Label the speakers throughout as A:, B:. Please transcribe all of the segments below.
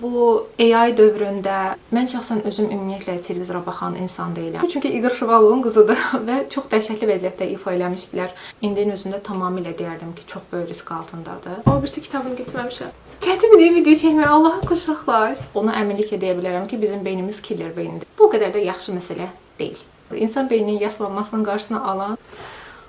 A: Bu AI dövründə mən şəxsən özüm ümumiyyətlə televizora baxan insan deyiləm. Çünki İqor Şuvalovun qızıdır və çox dəhşətli vəziyyətdə ifa eləmişdilər. İndinin özündə tamamilə deyərdim ki, çox böyük risk altındadır. O birisi kitabını götürməmişəm. Çətindir video çəkmək, Allaha uşaqlar. Ona əminliklə deyə bilərəm ki, bizim beynimiz killer beynidir. Bu o qədər də yaxşı məsələ deyil. İnsan beyninin yaşlanmasının qarşısını alan.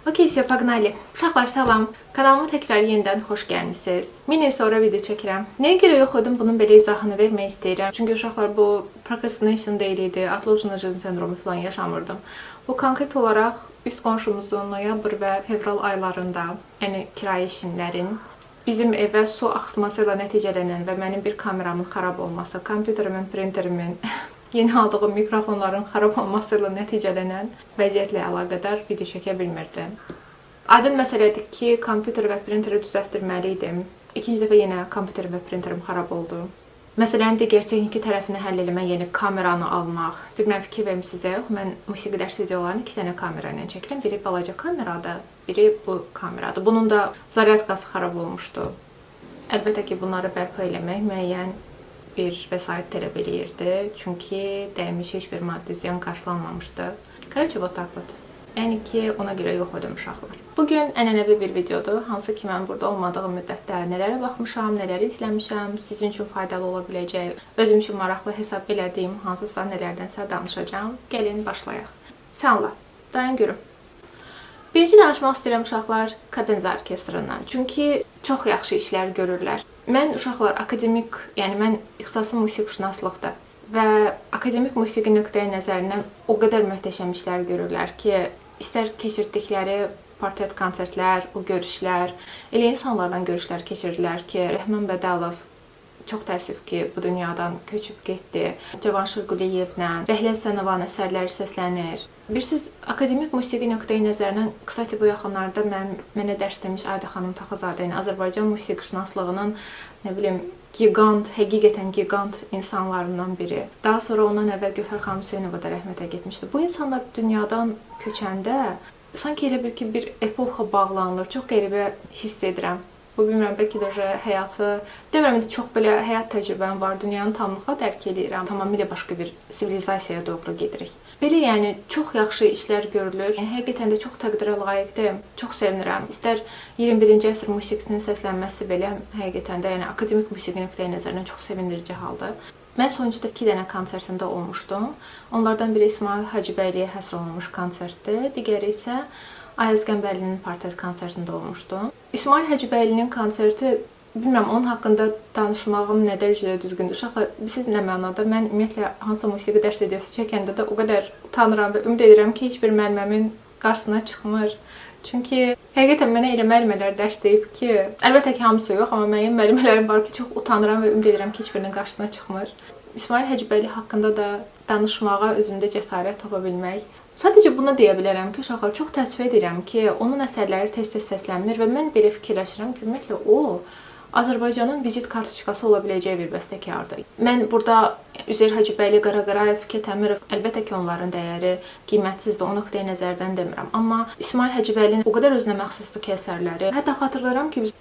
A: Okey, всё, погнали. Uşaqlar, salam. Kanalıma təkrar yenidən xoş gəlmisiniz. Min il sonra video çəkirəm. Nəyə görə yox idim, bunun belə izahını vermək istəyirəm. Çünki uşaqlar, bu procrastination deyil idi, отложенный жизнь sendromu falan yaşamırdım. Bu konkret olaraq üst qonşumuzun noyabr və fevral aylarında, yəni kirayəşinlərin bizim evə su axıtması ilə nəticələnən və mənim bir kameramın xarab olması, kompüterimin, printerimin, yeni aldığım mikrofonların xarab olması ilə nəticələnən vəziyyətlə əlaqədar video çəkə bilmirdim. Aydın məsələdir ki, kompüter və printeri düzəltdirməli idim. İkinci dəfə yenə kompüter və printerim xarab oldu. Məsələnin digər texniki tərəfini həll eləmək, yəni kameranı almaq. Bilmirəm fikir vermisinizsə yox, mən musiqi dərs videolarını iki dənə kamera ilə çəkirəm. Biri balaca kameradır, biri bu kameradır. Bunun da zaryadkası xarab olmuşdu. Əlbəttə ki, bunları bərpa eləmək müəyyən bir vəsait tələb eləyirdi. Çünki dəymiş heç bir maddi ziyan qarşılanmamışdı. Короче, вот так вот. Yəni ki, ona görə yox idim uşaqlar. Bu gün ənənəvi bir videodur. Hansı ki, mən burada olmadığım müddətdə nələrə baxmışam, nələri izləmişəm, sizin üçün faydalı ola biləcək, özüm üçün maraqlı hesab elədiyim hansısa nələrdənsə danışacağam. Gəlin başlayaq. Sənlə. Dayan görüm. Birinci danışmaq istəyirəm uşaqlar Kadenza orkestrından. Çünki çox yaxşı işlər görürlər. Mən uşaqlar akademik, yəni mən ixtisasım musiqişünaslıqdır və akademik musiqi nöqteyi nəzərindən o qədər möhtəşəm işlər görürlər ki, istər keçirdikləri portret konsertlər, o görüşlər, elə insanlardan görüşlər keçirirlər ki, Rəhman Bədəlov çox təəssüf ki, bu dünyadan köçüb getdi. Cavanşir Quliyevlə, Rəhlə Həsənovanın əsərləri səslənir. Bilirsiniz, akademik musiqi nöqteyi nəzərindən, kстати, bu yaxınlarda mənə dərs demiş Ayda xanım Taxızadə, yəni Azərbaycan musiqişünaslığının, nə bilim, gigant, həqiqətən gigant insanlarından biri. Daha sonra ondan əvvəl Gövhər xanım Hüseynova da rəhmətə getmişdi. Bu insanlar dünyadan köçəndə sanki elə bil ki, bir epoxa bağlanılır. Çox qəribə hiss edirəm. Bu bilmirəm, bəlkə də həyatı, demirəm indi çox belə həyat təcrübəm var, dünyanı tamlıqla dərk eləyirəm. Tamamilə başqa bir sivilizasiyaya doğru gedirik. Belə yəni çox yaxşı işlər görülür. Yəni, həqiqətən də çox təqdirə layiqdir. Çox sevinirəm. İstər 21-ci əsr musiqisinin səslənməsi belə həqiqətən də yəni akademik musiqi nöqteyi nəzərindən çox sevindirici haldır. Mən sonuncu da 2 dənə konsertində olmuşdum. Onlardan biri İsmail Hacıbəyliyə həsr olunmuş konsertdir. Digəri isə Ayaz Qəmbərlinin portret konsertində olmuşdum. İsmail Hacıbəylinin konserti, bilmirəm, onun haqqında danışmağım nə dərəcədə düzgündür. Uşaqlar, siz nə mənada? Mən ümumiyyətlə hansısa musiqi dərs videosu çəkəndə də o qədər utanıram və ümid edirəm ki, heç bir müəlliməmin qarşısına çıxmır. Çünki həqiqətən mənə elə müəllimələr dərs deyib ki, əlbəttə ki, hamısı yox, amma müəyyən müəllimələrim var ki, çox utanıram və ümid edirəm ki, heç birinin qarşısına çıxmır. İsmail Hacıbəyli haqqında da danışmağa özümdə cəsarət tapa bilmək. Sadəcə bunu deyə bilərəm ki, uşaqlar, çox təəssüf edirəm ki, onun əsərləri tez-tez səslənmir və mən belə fikirləşirəm ki, ümumiyyətlə o Azərbaycanın vizit kartoçkası ola biləcəyi bir bəstəkardır. Mən burada Üzeyir Hacıbəyli, Qara Qarayev, Fikret Əmirov, əlbəttə ki, onların dəyəri qiymətsizdir, o nöqteyi nəzərdən demirəm. Amma İsmail Hacıbəylinin o qədər özünə məxsusdur ki, əsərləri. Hətta xatırlayıram ki, biz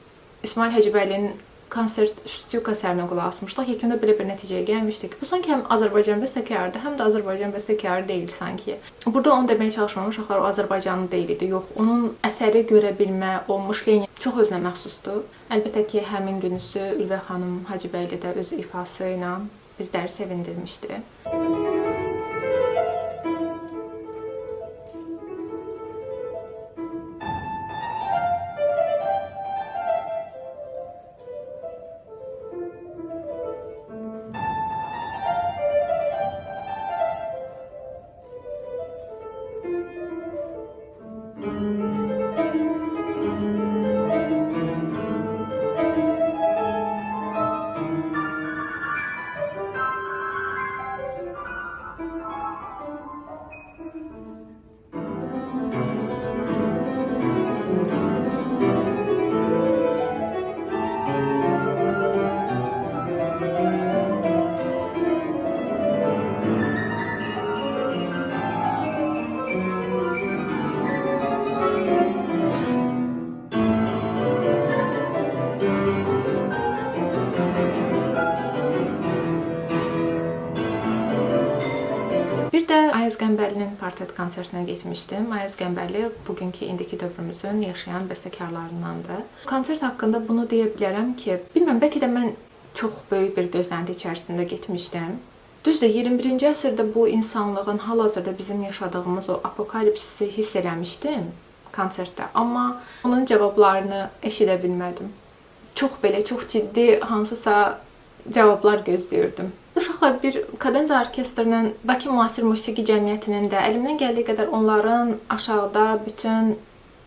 A: İsmail Hacıbəylinin konsert Ştyuk əsərinə qulaq asmışdıq. Yekunda belə bir nəticəyə gəlmişdik. Bu sanki həm Azərbaycan bəstəkarıdır, həm də Azərbaycan bəstəkarı deyil sanki. Burada onu deməyə çalışmıram, uşaqlar, o Azərbaycanlı deyil idi. Yox, onun əsəri görə bilmə, o мышление çox özünə məxsusdur. Əlbəttə ki, həmin günüsü Ülvə xanım Hacıbəyli də öz ifası ilə bizləri sevindirmişdi. Bir də Ayaz Qəmbərlinin portret konsertinə getmişdim. Ayaz Qəmbərli bugünkü indiki dövrümüzün yaşayan bəstəkarlarındandır. Konsert haqqında bunu deyə bilərəm ki, bilmirəm, bəlkə də mən çox böyük bir gözlənti içərisində getmişdim. Düzdür, 21-ci əsrdə bu insanlığın hal-hazırda bizim yaşadığımız o apokalipsisi hiss eləmişdim konsertdə, amma onun cavablarını eşidə bilmədim. Çox belə, çox ciddi hansısa cavablar gözləyirdim. Uşaqlar, bir Kadenza orkestrinin, Bakı Müasir Musiqi Cəmiyyətinin də əlimdən gəldiyi qədər onların aşağıda bütün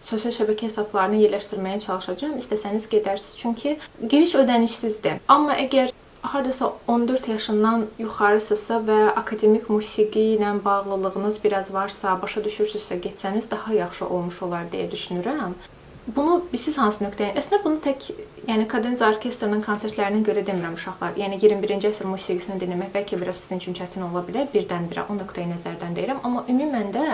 A: sosial şəbəkə hesablarını yerləşdirməyə çalışacağam. İstəsəniz gedərsiniz. Çünki giriş ödənişsizdir. Amma əgər hardasa 14 yaşından yuxarısınızsa və akademik musiqi ilə bağlılığınız biraz varsa, başa düşürsünüzsə, getsəniz daha yaxşı olmuş olar deyə düşünürəm. Bunu siz hansı nöqtəyə? Əslində bunu tək, yəni Kadenza orkestrinin konsertlərinə görə demirəm uşaqlar. Yəni 21-ci əsr musiqisini dinləmək bəlkə biraz sizin üçün çətin ola bilər, birdən-birə o nöqteyi nəzərdən deyirəm, amma ümumən də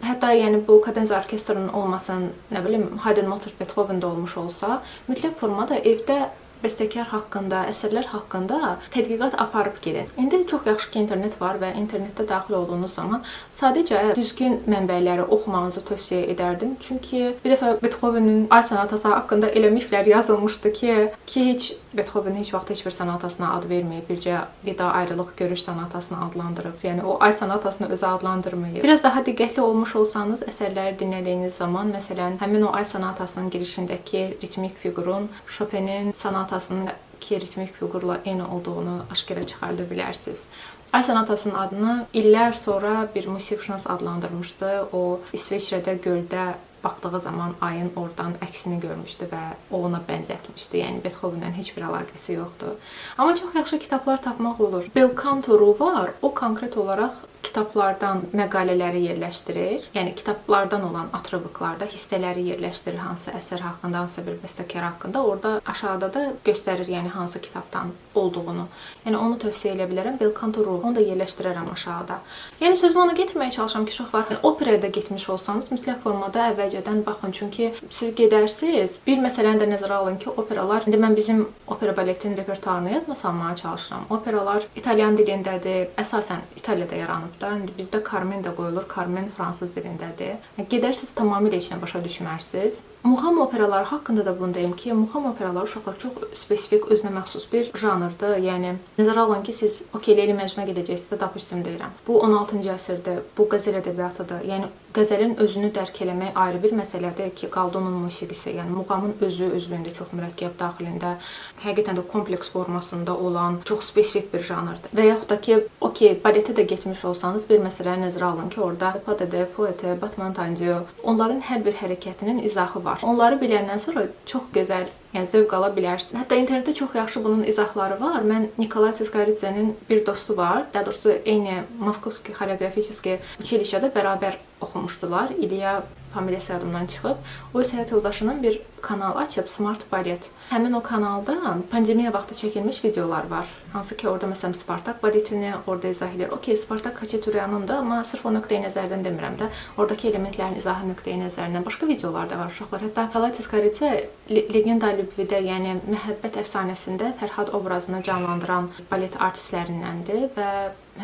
A: hətta yəni bu Kadenza orkestrinin olmasın, nə bilim, Haydn, Mozart, Beethoven də olmuş olsa, mütləq formada evdə bəstəkar haqqında, əsərlər haqqında tədqiqat aparıb gedin. İndi çox yaxşı ki, internet var və internetdə daxil olduğunuz zaman sadəcə düzgün mənbələri oxumağınızı tövsiyə edərdim. Çünki bir dəfə Beethovenin Ay sonatası haqqında elə miflər yazılmışdı ki, heç Beethoven heç vaxt heç bir sonatasına ad verməyib, bircə Vida ayrılıq görüş sonatasını adlandırıb. Yəni o Ay sonatasını özü adlandırmayıb. Biraz daha diqqətli olmuş olsanız əsərləri dinlədiyiniz zaman, məsələn, həmin o Ay sonatasının girişindəki ritmik fiqurun Chopin-in sonatasının ki ritmik fiqurla eyni olduğunu aşkara çıxarda bilərsiniz. Ay sonatasının adını illər sonra bir musiqişünas adlandırmışdı. O İsveçrədə göldə baxdığı zaman ayın oradan əksini görmüşdü və o ona bənzətmişdi. Yəni Beethovenlə heç bir əlaqəsi yoxdur. Amma çox yaxşı kitablar tapmaq olur. Belcanto var. O konkret olaraq kitablardan məqalələri yerləşdirir. Yəni kitablardan olan atributlarda hissələri yerləşdirir, hansı əsər haqqında, hansısa bir bəstəkar haqqında. Orada aşağıda da göstərir, yəni hansı kitabdan olduğunu. Yəni onu tövsiyə edə bilərəm. Belcanto Ru. Onu da yerləşdirərəm aşağıda. Yəni sözümü ona getirməyə çalışıram ki, uşaqlar, yəni, operaya da getmiş olsanız mütləq formada əvvəlcədən baxın. Çünki siz gedərsiniz, bir məsələni də nəzərə alın ki, operalar, indi mən bizim opera baletin repertuarını yadıma salmağa çalışıram. Operalar italyan dilindədir, əsasən İtaliyada yaranıb da. İndi bizdə Carmen də qoyulur. Carmen fransız dilindədir. Gedərsiniz tamamilə heç nə başa düşmərsiniz. Muğam operaları haqqında da bunu deyim ki, muğam operaları uşaqlar çox spesifik, özünə məxsus bir janrdır. Yəni nəzərə alın ki, siz okey, Leyli Məcnuna gedəcəksiniz də, dapustim deyirəm. Bu 16-cı əsrdir, bu qəzəl ədəbiyyatıdır. Yəni qəzəlin özünü dərk eləmək ayrı bir məsələdir ki, qaldı onun musiqisi. Yəni muğamın özü özlüyündə çox mürəkkəb, daxilində həqiqətən də kompleks formasında olan çox spesifik bir janrdır. Və yaxud da ki, okey, baletə də getmiş olsanız bir məsələni nəzərə alın ki, orada pas de deux, fouetté, battement tendu, onların hər bir hərəkətinin izahı var. Onları biləndən sonra çox gözəl, yəni zövq ala bilərsiniz. Hətta internetdə çox yaxşı bunun izahları var. Mən Nikolay Tsiskaridzenin bir dostu var. Daha doğrusu eyni Moskovski xoreoqrafiçeski училищеdə bərabər oxumuşdular. İlya familiyası yadımdan çıxıb. O öz həyat yoldaşının bir kanal açıb, Smart Ballet. Həmin o kanalda pandemiya vaxtı çəkilmiş videolar var. Hansı ki orada məsələn Spartak baletini orada izah edir. Okey, Spartak Xaçaturyanın da, amma sırf o nöqteyi nəzərdən demirəm də. Oradakı elementlərin izahı nöqteyi nəzərindən başqa videolar da var uşaqlar. Hətta Nikolay Tsiskaridze Legenda Lübvidə, yəni Məhəbbət əfsanəsində Fərhad obrazını canlandıran balet artistlərindəndir və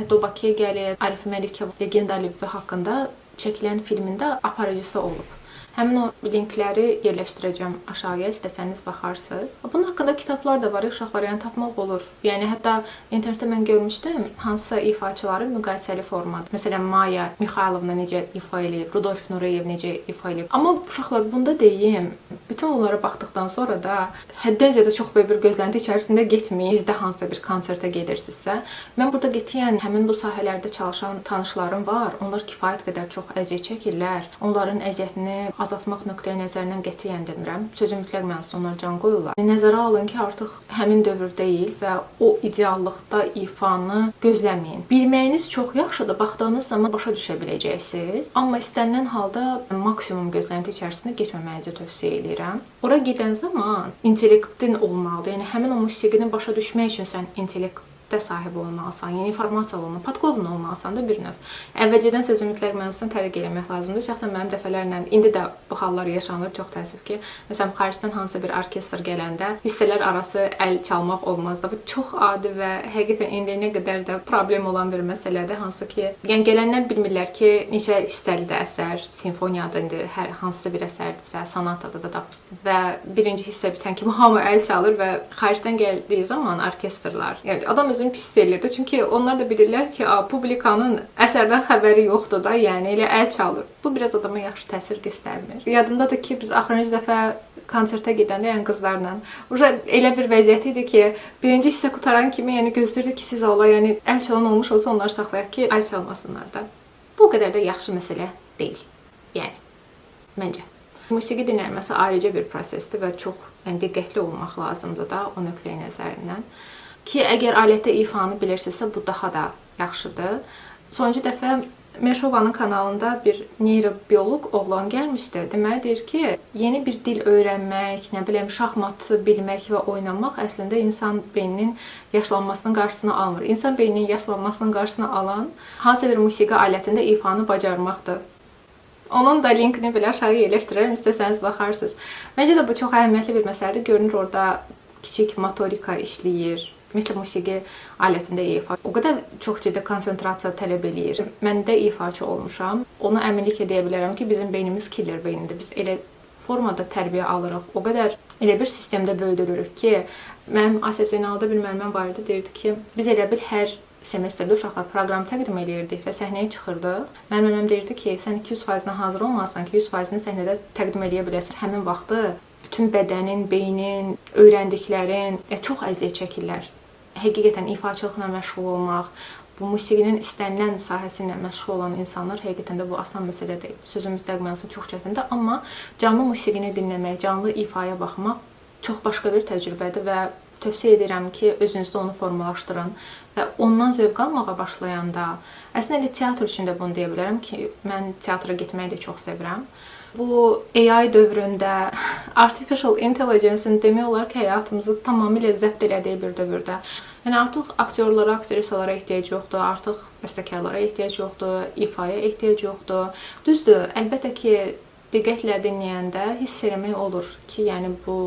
A: hətta o Bakıya gəlib Arif Məlikov Legenda Lübvi haqqında çəkilən filmində aparıcısı olub. Həmin o linkləri yerləşdirəcəm aşağıya, istəsəniz baxarsınız. Bunun haqqında kitablar da var, uşaqlar, yəni tapmaq olur. Yəni hətta internetdə mən görmüşdüm hansısa ifaçıları müqayisəli formada. Məsələn, Maya Mixaylovna necə ifa eləyib, Rudolf Nureyev necə ifa eləyib. Amma uşaqlar, bunda deyim, bütün bunlara baxdıqdan sonra da həddən ziyadə çox böyük bir gözlənti içərisində getməyin. Sizdə hansısa bir konsertə gedirsinizsə, mən burada qətiyyən həmin bu sahələrdə çalışan tanışlarım var. Onlar kifayət qədər çox əziyyət çəkirlər. Onların əziyyətini azaltmaq nöqteyi nəzərindən qətiyyən demirəm. Sözün mütləq mənasında onlar can qoyurlar. Nəzərə alın ki, artıq həmin dövr deyil və o ideallıqda ifanı gözləməyin. Bilməyiniz çox yaxşıdır, baxdığınız zaman başa düşə biləcəksiniz. Amma istənilən halda maksimum gözlənti içərisində getməməyinizi tövsiyə eləyirəm. Ora gedən zaman intellektin olmalıdır. Yəni həmin o musiqini başa düşmək üçün sən intellektdə məllumatda sahib olmalısan, yəni informasiya olmalı, podkovun olmalısan da bir növ. Əvvəlcədən sözün mütləq mənasını tərk eləmək lazımdır. Şəxsən mənim dəfələrlə indi də bu hallar yaşanır, çox təəssüf ki. Məsələn, xaricdən hansısa bir orkestr gələndə hissələr arası əl çalmaq olmaz da. Bu çox adi və həqiqətən indi nə qədər də problem olan bir məsələdir, hansı ki, yəni gələnlər bilmirlər ki, neçə hissəlidir əsər, simfoniyadır indi hər hansısa bir əsərdirsə, sonatada da dapustim. Və birinci hissə bitən kimi hamı əl çalır və xaricdən gəldiyi zaman orkestrlar, yəni adam özünü pis hiss eləyirdi. Çünki onlar da bilirlər ki, publikanın əsərdən xəbəri yoxdur da, yəni elə əl çalır. Bu biraz adama yaxşı təsir göstərmir. Yadımdadır ki, biz axırıncı dəfə konsertə gedəndə, yəni qızlarla, uje elə bir vəziyyət idi ki, birinci hissə qutaran kimi, yəni gözləyirdik ki, siz ola, yəni əl çalan olmuş olsa onlar saxlayaq ki, əl çalmasınlar da. Bu o qədər də yaxşı məsələ deyil. Yəni məncə. Musiqi dinlənməsi ayrıca bir prosesdir və çox, yəni diqqətli olmaq lazımdır da o nöqteyi nəzərindən. Ki, əgər alətdə ifanı bilirsinizsə, bu daha da yaxşıdır. Sonuncu dəfə Meşovanın kanalında bir neyrobioloq oğlan gəlmişdi. Deməli deyir ki, yeni bir dil öyrənmək, nə bilim, şahmatı bilmək və oynamaq əslində insan beyninin yaşlanmasının qarşısını almır. İnsan beyninin yaşlanmasının qarşısını alan hansısa bir musiqi alətində ifanı bacarmaqdır. Onun da linkini belə aşağı yerləşdirərəm, istəsəniz baxarsınız. Məncə də bu çox əhəmiyyətli bir məsələdir. Görünür orada kiçik motorika işləyir. Ümumiyyətlə musiqi alətində ifa o qədər çox ciddi konsentrasiya tələb eləyir. Mən də ifaçı olmuşam. Onu əminliklə deyə bilərəm ki, bizim beynimiz killer beynidir. Biz elə formada tərbiyə alırıq. O qədər elə bir sistemdə böyüdülürük ki, mənim Asif Zeynalda bir müəlliməm var idi, deyirdi ki, biz elə bil hər semestrdə uşaqlar proqram təqdim eləyirdik və səhnəyə çıxırdıq. Mənim müəlliməm deyirdi ki, sən 200%-nə hazır olmalısan ki, 100%-ni səhnədə təqdim eləyə biləsən. Həmin vaxtı bütün bədənin, beynin, öyrəndiklərin, çox əziyyət çəkirlər. Həqiqətən ifaçılıqla məşğul olmaq, bu musiqinin istənilən sahəsi ilə məşğul olan insanlar həqiqətən də bu asan məsələ deyil. Sözün mütləq mənası çox çətindir, amma canlı musiqini dinləmək, canlı ifaya baxmaq çox başqa bir təcrübədir və tövsiyə edirəm ki, özünüzdə onu formalaşdırın və ondan zövq almağa başlayanda, əslində elə teatr üçün də bunu deyə bilərəm ki, mən teatra getməyi də çox sevirəm. Bu AI dövründə, artificial intelligence-in demək olar ki, həyatımızı tamamilə zəbt elədiyi bir dövrdə. Yəni artıq aktyorlara, aktrisalara ehtiyac yoxdur, artıq bəstəkarlara ehtiyac yoxdur, ifaya ehtiyac yoxdur. Düzdür, əlbəttə ki, diqqətlə dinləyəndə hiss eləmək olur ki, yəni bu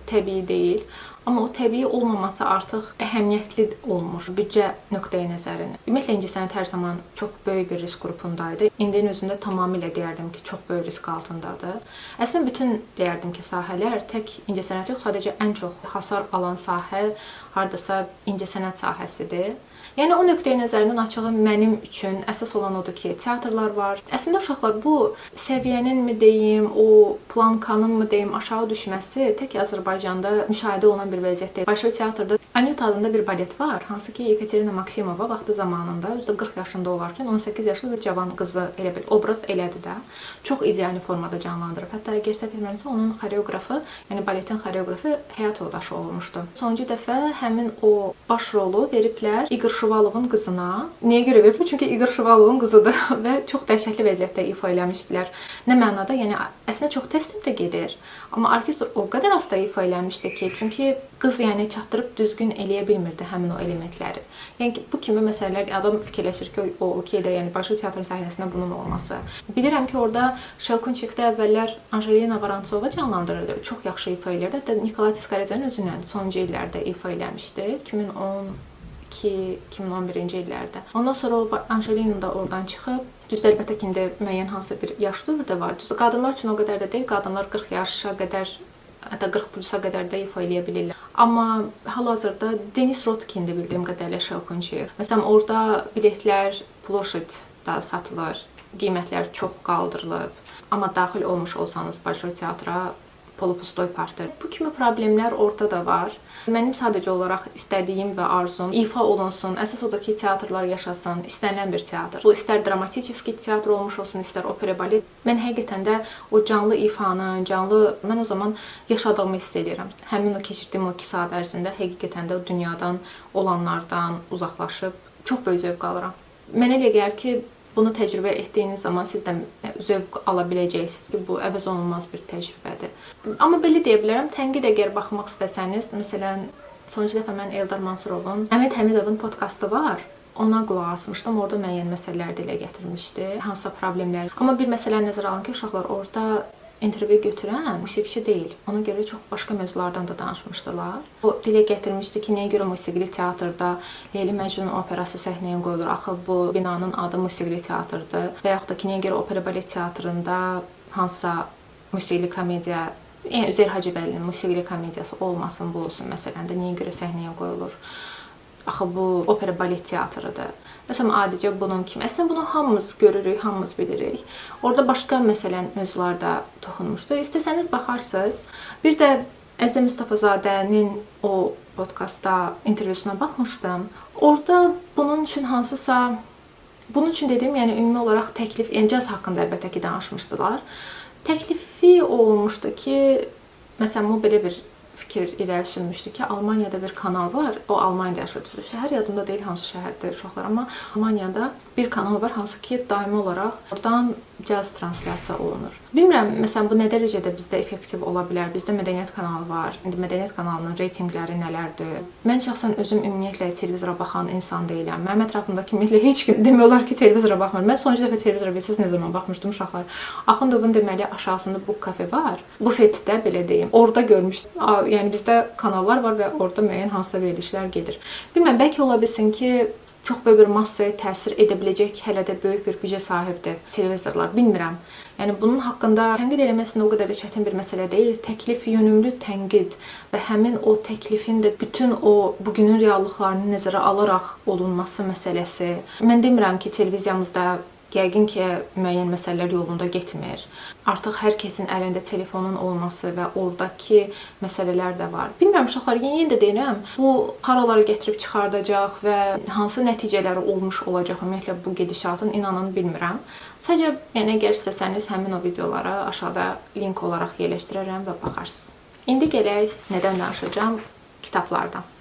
A: təbii deyil. Amma o təbii olmaması artıq əhəmiyyətli olmur büdcə nöqteyi nəzərindən. Ümumiyyətlə incəsənət hər zaman çox böyük bir risk qrupundaydı. İndinin özündə tamamilə deyərdim ki, çox böyük risk altındadır. Əslində bütün deyərdim ki, sahələr tək incəsənət yox, sadəcə ən çox hasar alan sahə hardasa incəsənət sahəsidir. Yəni o nöqteyi nəzərdən açığı mənim üçün əsas olan odur ki, teatrlar var. Əslində uşaqlar bu səviyyənin mi deyim, o plankanın mı deyim, aşağı düşməsi tək Azərbaycanda müşahidə olunan bir vəziyyət deyil. Bolşoy teatrda Anyuta adında bir balet var, hansı ki Yekaterina Maksimova vaxtı zamanında, özü də 40 yaşında olarkən 18 yaşlı bir cavan qızı elə bir obraz elədi də. Çox ideal formada canlandırıb. Hətta əgər səhv etmirəmsə, onun xoreoqrafı, yəni baletin xoreoqrafı həyat yoldaşı olmuşdu. Sonuncu dəfə həmin o baş rolu veriblər İqor Şuvalovun qızına. Niyə görə veriblər? Çünki İqor Şuvalovun qızıdır və çox dəhşətli vəziyyətdə ifa eləmişdilər. Nə mənada? Yəni əslində çox tez tempdə gedir. Amma orkestr o qədər asta ifa eləmişdi ki, çünki qız yəni çatdırıb düzgün eləyə bilmirdi həmin o elementləri. Yəni ki, bu kimi məsələlər adam fikirləşir ki, o okeydə, yəni başqa teatrın səhnəsində bunun olması. Bilirəm ki, orada Şelkunçikdə əvvəllər Angelina Vorontsova canlandırırdı. Çox yaxşı ifa eləyirdi. Hətta Nikolay Tsiskaridzenin özünlə sonuncu illərdə ifa eləmişdi. 2012-2011-ci illərdə. Ondan sonra o Angelina da oradan çıxıb. Düzdür, əlbəttə ki, indi müəyyən hansısa bir yaş dövrü də var. Düzdür, qadınlar üçün o qədər də deyil. Qadınlar 40 yaşa qədər, hətta 40 plusa qədər də ifa eləyə bilirlər. Amma hal-hazırda Denis Rodkindir bildiyim qədərilə Şelkunçik. Məsələn, orada biletlər Ploşetdə satılır. Qiymətlər çox qaldırılıb. Amma daxil olmuş olsanız Bolşoy teatra polupustoy parter. Bu kimi problemlər orada da var. Mənim sadəcə olaraq istədiyim və arzum ifa olunsun. Əsas odur ki, teatrlar yaşasın, istənilən bir teatr. Bu istər dramatik teatr olmuş olsun, istər opera, balet. Mən həqiqətən də o canlı ifanı, canlı mən o zaman yaşadığımı hiss edirəm. Həmin o keçirdiyim o 2 saat ərzində həqiqətən də o dünyadan olanlardan uzaqlaşıb çox böyük zövq alıram. Mənə elə gəlir ki, bunu təcrübə etdiyiniz zaman siz də zövq ala biləcəksiniz ki, bu əvəz olunmaz bir təcrübədir. Amma belə deyə bilərəm, tənqid əgər baxmaq istəsəniz, məsələn, Sonuncu dəfə mən Eldar Mansurovun, Əmid Həmidovun podkastı var. Ona qulaq asmışdım. Orada müəyyən məsələlər dilə gətirmişdi, hansısa problemlər. Amma bir məsələni nəzərə alın ki, uşaqlar, orada intervyu götürən musiqiçi deyil. Ona görə çox başqa mövzulardan da danışmışdılar. O dilə gətirmişdi ki, nəyə görə musiqili teatrda Leyli Məcnun operası səhnəyə qoyulur? Axı bu binanın adı musiqili teatrdır. Və yaxud da ki, nəyə görə opera balet teatrında hansısa musiqili komediya, yəni Üzeyir Hacıbəylinin musiqili komediyası olmasın, bu olsun məsələn də nəyə görə səhnəyə qoyulur? Axı bu opera balet teatrıdır. Məsələn, adicə bunun kimi. Əslində bunu hamımız görürük, hamımız bilirik. Orada başqa məsələn mövzularda toxunmuşdu. İstəsəniz baxarsınız. Bir də Əzizə Mustafazadənin o podkastda intervyusuna baxmışdım. Orada bunun üçün hansısa, bunun üçün dediyim, yəni ümumi olaraq təklif, yəni caz haqqında əlbəttə ki danışmışdılar. Təklifi o olmuşdu ki, məsələn, o belə bir fikir irəli sürmüşdü ki, Almaniyada bir kanal var. O Almaniyada yaşayır, düzdür. Şəhər yadımda deyil hansı şəhərdir uşaqlar, amma Almaniyada bir kanal var, hansı ki daimi olaraq oradan caz translyasiya olunur. Bilmirəm, məsələn, bu nə dərəcədə bizdə effektiv ola bilər? Bizdə Mədəniyyət kanalı var. İndi Mədəniyyət kanalının reytinqləri nələrdir? Mən şəxsən özüm ümumiyyətlə televizora baxan insan deyiləm. Mənim ətrafımdakı ümumiyyətlə heç kim demək olar ki, televizora baxmır. Mən sonuncu dəfə televizora bilirsiz nə zaman baxmışdım uşaqlar? Axundovun deməli aşağısında bu kafe var. Bufetdə belə deyim. Orada görmüşdüm. Yəni bizdə kanallar var və orada müəyyən hansısa verilişlər gedir. Bilmirəm, bəlkə ola bilsin ki, çox böyük bir massaya təsir edə biləcək hələ də böyük bir gücə sahibdir televizorlar. Bilmirəm. Yəni bunun haqqında tənqid eləməsində o qədər də çətin bir məsələ deyil. Təklif yönümlü tənqid və həmin o təklifin də bütün o bugünün reallıqlarını nəzərə alaraq olunması məsələsi. Mən demirəm ki, televiziyamızda yəqin ki, müəyyən məsələlər yolunda getmir. Artıq hər kəsin əlində telefonun olması və oradakı məsələlər də var. Bilmirəm uşaqlar, yenə də deyirəm, bu haralara gətirib çıxardacaq və hansı nəticələri olmuş olacaq ümumiyyətlə bu gedişatın, inanın bilmirəm. Sadəcə, yəni əgər istəsəniz həmin o videolara aşağıda link olaraq yerləşdirərəm və baxarsınız. İndi gələk nədən danışacağam? Kitablardan.